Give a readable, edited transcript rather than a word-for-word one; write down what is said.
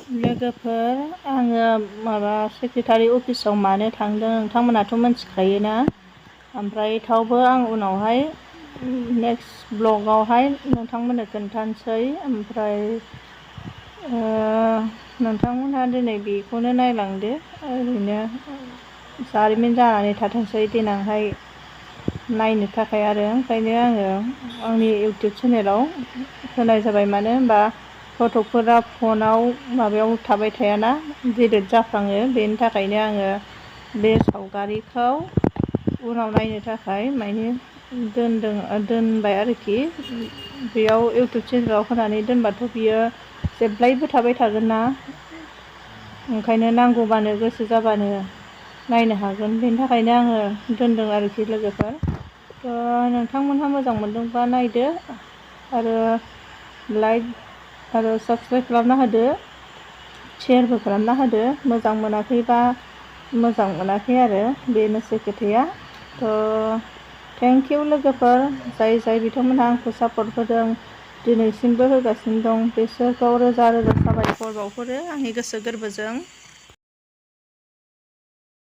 लोगोफोर आङो माबा सेक्रेटारि अफिसाव मानो थांदों नोंथांमोनाथ' मिथिखायोना ओमफ्राय थेवबो आं उनावहाय नेक्स्ट ब्लगावहाय नोंथांमोननो खोन्थानोसै ओमफ्राय नोंथांमोनहा दिनै बेखौनो नायलांदो ओरैनो जारिमिन जानानै थाथोंसै देनांहाय नायनो थाखाय आरो ओंखायनो आङो आंनि इउटिउब चेनेलाव होनाय जाबाय मानो होनबा गथ'फोरा फनाव माबायाव थाबाय थायाना डिलिट जाफ्लाङो बेनि थाखायनो आङो बे सावगारिखौ उनाव नायनो थाखाय माने दोनबाय आरोखि बेयाव इउटिउब चेनेलाव होनानै दोनबाथ' बियो जेब्लायबो थाबाय थागोन ना ओंखायनो नांगौबानो गोसो जाबानो नायनो हागोन बेनि थाखायनो आङो दोनदों आरोखि लोगोफोर नोंथांमोनहा मोजां मोनदोंबा नायदो आरो लाइक आरो साबस्क्राइब खालामना होदो शेयारबो खालामना होदो मोजां मोनाखैबा मोजां मोनाखै आरो बेनोसै खोथाया थेंक इउ लोगोफोर जाय बिथांमोनहा आंखौ सापर्ट होदों दिनैसिमबो होगासिनो दं बिसोरखौ रोजा रोजा साबायखर बावहरो आंनि गोसो गोरबोजों